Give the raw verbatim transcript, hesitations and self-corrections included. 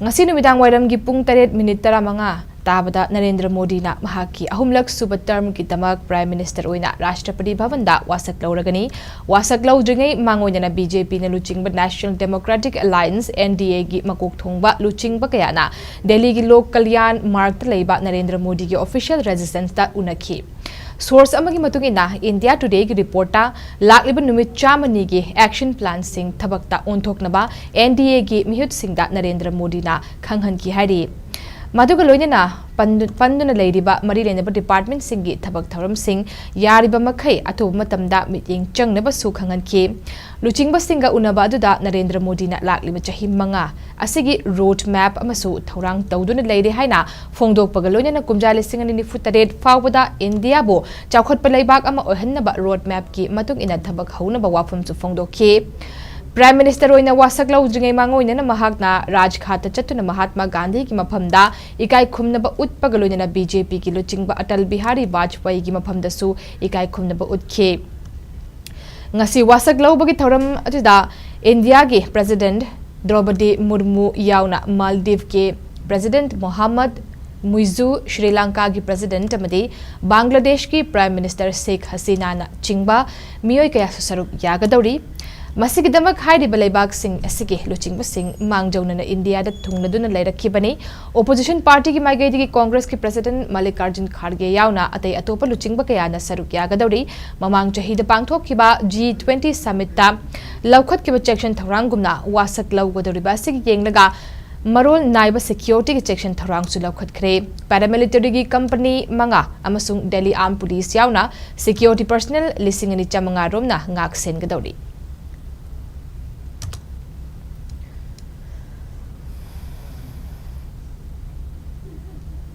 ꯉꯁꯤ ꯅꯨꯃꯤꯗꯥꯡ ꯋꯥꯏꯔꯝꯒꯤ ꯄꯨꯡ ꯇꯔꯦꯠ ꯃꯤꯅꯤꯠ ꯇꯔꯥꯃꯉꯥ ꯇꯥꯕꯗ ꯅꯔꯦꯟꯗ꯭ꯔ ꯃꯣꯗꯤꯅ ꯃꯍꯥꯛꯀꯤ ꯑꯍꯨꯝꯂꯛ ꯁꯨꯕ ꯇꯔꯝꯒꯤꯗꯃꯛ Prime Minister ꯑꯣꯏꯅ ꯔꯥꯁꯇ꯭ꯔꯄꯇꯤ ꯚꯕꯟꯗ ꯋꯥꯁꯛ ꯂꯧꯔꯒꯅꯤ꯫ ꯋꯥꯁꯛ ꯂꯧꯗ꯭ꯔꯤꯉꯩ ꯃꯥꯡꯑꯣꯏꯅꯅ BJPꯅ ꯂꯨꯆꯤꯡꯕ National Democratic Alliance, NDAꯒꯤ ꯃꯀꯣꯛ ꯊꯣꯡꯕ ꯂꯨꯆꯤꯡꯕ ꯀꯌꯥꯅ ꯗꯦꯜꯂꯤꯒꯤ ꯂꯣꯛ ꯀꯜꯌꯥꯟ ꯃꯥꯔꯒꯇ ꯂꯩꯕ ꯅꯔꯦꯟꯗ꯭ꯔ ꯃꯣꯗꯤꯒꯤ official residenceꯇ ꯎꯅꯈꯤ꯫ Source ꯑꯃꯒꯤ ꯃꯇꯨꯡ ꯏꯟꯅ, India Todayꯒꯤ reportꯇ ꯂꯥꯛꯂꯤꯕ ꯅꯨꯃꯤꯠ ꯆꯥꯝꯃꯅꯤꯒꯤ action planꯁꯤꯡ ꯊꯕꯛꯇ ꯑꯣꯟꯊꯣꯛꯅꯕ NDAꯒꯤ ꯃꯤꯍꯨꯠꯁꯤꯡꯗ ꯅꯔꯦꯟꯗ꯭ꯔ ꯃꯣꯗꯤꯅ ꯈꯪꯍꯟꯈꯤ ꯍꯥꯏꯔꯤ꯫ ꯃꯗꯨꯒ ꯂꯣꯏꯅꯅ ꯄꯟꯗꯨ-, ꯄꯟꯗꯨꯅ ꯂꯩꯔꯤꯕ ꯃꯔꯤ ꯂꯩꯅꯕ departmentꯁꯤꯡꯒꯤ ꯊꯕꯛ ꯊꯧꯔꯝꯁꯤꯡ ꯌꯥꯔꯤꯕ ꯃꯈꯩ ꯑꯊꯨꯕ ꯃꯇꯝꯗ ꯃꯤꯠꯌꯦꯡ ꯆꯪꯅꯕꯁꯨ ꯈꯪꯍꯟꯈꯤ꯫ ꯂꯨꯆꯤꯡꯕꯁꯤꯡꯒ ꯎꯅꯕ ꯑꯗꯨꯗ ꯅꯔꯦꯟꯗ꯭ꯔ ꯃꯣꯗꯤꯅ ꯂꯥꯛꯂꯤꯕ ꯆꯍꯤ ꯃꯉꯥ ꯑꯁꯤꯒꯤ road map ꯑꯃꯁꯨ ꯊꯧꯔꯥꯡ ꯇꯧꯗꯨꯅ ꯂꯩꯔꯦ ꯍꯥꯏꯅ ꯐꯣꯡꯗꯣꯛꯄꯒ ꯂꯣꯏꯅꯅ ꯀꯨꯝꯖꯥ ꯂꯤꯁꯤꯡ ꯑꯅꯤ ꯅꯤꯐꯨ ꯇꯔꯦꯠ ꯐꯥꯎꯕꯗ ꯏꯟꯗꯤꯌꯥꯕꯨ ꯆꯥꯎꯈꯠꯄ ꯂꯩꯕꯥꯛ ꯑꯃ ꯑꯣꯏꯍꯟꯅꯕ road mapꯀꯤ ꯃꯇꯨꯡ ꯏꯟꯅ ꯊꯕꯛ ꯍꯧꯅꯕ ꯋꯥꯐꯝꯁꯨ ꯐꯣꯡꯗꯣꯛꯈꯤ꯫ Prime Minister ꯑꯣꯏꯅ ꯋꯥꯁꯛ ꯂꯧꯗ꯭ꯔꯤꯉꯩ ꯃꯥꯡꯑꯣꯏꯅꯅ ꯃꯍꯥꯛꯅ ꯔꯥꯖꯘꯥꯠꯇ ꯆꯠꯇꯨꯅ ꯃꯍꯥꯠꯃꯥ ꯒꯥꯟꯙꯤꯒꯤ ꯃꯐꯝꯗ ꯏꯀꯥꯏ ꯈꯨꯝꯅꯕ ꯎꯠꯄꯒ ꯂꯣꯏꯅꯅ BJPꯒꯤ ꯂꯨꯆꯤꯡꯕ ꯑꯇꯜ ꯕꯤꯍꯥꯔꯤ ꯋꯥꯖꯄꯦꯌꯤꯒꯤ ꯃꯐꯝꯗꯁꯨ ꯏꯀꯥꯏ ꯈꯨꯝꯅꯕ ꯎꯠꯈꯤ꯫ ꯉꯁꯤ ꯋꯥꯁꯛ ꯂꯧꯕꯒꯤ ꯊꯧꯔꯝ ꯑꯗꯨꯗ ꯏꯟꯗꯤꯌꯥꯒꯤ President ꯗ꯭ꯔꯧꯄꯗꯤ ꯃꯨꯔꯃꯨ ꯌꯥꯎꯅ ꯃꯥꯜꯗꯤꯚꯀꯤ President ꯃꯣꯍꯥꯃꯗ ꯃꯨꯏꯖꯨ, ꯁ꯭ꯔꯤ ꯂꯪꯀꯥꯒꯤ President ꯑꯃꯗꯤ ꯕꯪꯒ꯭ꯂꯥꯗꯦꯁꯀꯤ Prime Minister ꯁꯦꯈ ꯍꯁꯤꯅꯥꯅ ꯆꯤꯡꯕ ꯃꯤꯑꯣꯏ ꯀꯌꯥꯁꯨ ꯁꯔꯨꯛ ꯌꯥꯒꯗꯧꯔꯤ꯫ ꯃꯁꯤꯒꯤꯗꯃꯛ ꯍꯥꯏꯔꯤꯕ ꯂꯩꯕꯥꯛꯁꯤꯡ ꯑꯁꯤꯒꯤ ꯂꯨꯆꯤꯡꯕꯁꯤꯡ ꯃꯥꯡꯖꯧꯅꯅ ꯏꯟꯗꯤꯌꯥꯗ ꯊꯨꯡꯂꯗꯨꯅ ꯂꯩꯔꯛꯈꯤꯕꯅꯤ꯫ Opposition partyꯒꯤ ꯃꯥꯏꯀꯩꯗꯒꯤ Congressꯀꯤ President ꯃꯜꯂꯤꯀꯥꯔꯖꯨꯟ ꯈꯥꯔꯒꯦ ꯌꯥꯎꯅ ꯑꯇꯩ ꯑꯇꯣꯞꯄ ꯂꯨꯆꯤꯡꯕ ꯀꯌꯥꯅ ꯁꯔꯨꯛ ꯌꯥꯒꯗꯧꯔꯤ꯫ ꯃꯃꯥꯡ ꯆꯍꯤꯗ ꯄꯥꯡꯊꯣꯛꯈꯤꯕ G twenty summitꯇ ꯂꯧꯈꯠꯈꯤꯕ ꯆꯦꯛꯁꯤꯟ ꯊꯧꯔꯥꯡꯒꯨꯝꯅ ꯋꯥꯁꯛ ꯂꯧꯒꯗꯧꯔꯤꯕ ꯑꯁꯤꯒꯤ ꯌꯦꯡꯂꯒ ꯃꯔꯣꯜ ꯅꯥꯏꯕ securityꯒꯤ ꯆꯦꯛꯁꯤꯟ ꯊꯧꯔꯥꯡꯁꯨ ꯂꯧꯈꯠꯈ꯭ꯔꯦ꯫ Paramilitaryꯒꯤ company ꯃꯉꯥ ꯑꯃꯁꯨꯡ Delhi Armed Police ꯌꯥꯎꯅ security personnel ꯂꯤꯁꯤꯡ ꯑꯅꯤ ꯆꯥꯃꯉꯥ ꯔꯣꯝꯅ ꯉꯥꯛ ꯁꯦꯟꯒꯗꯧꯔꯤ꯫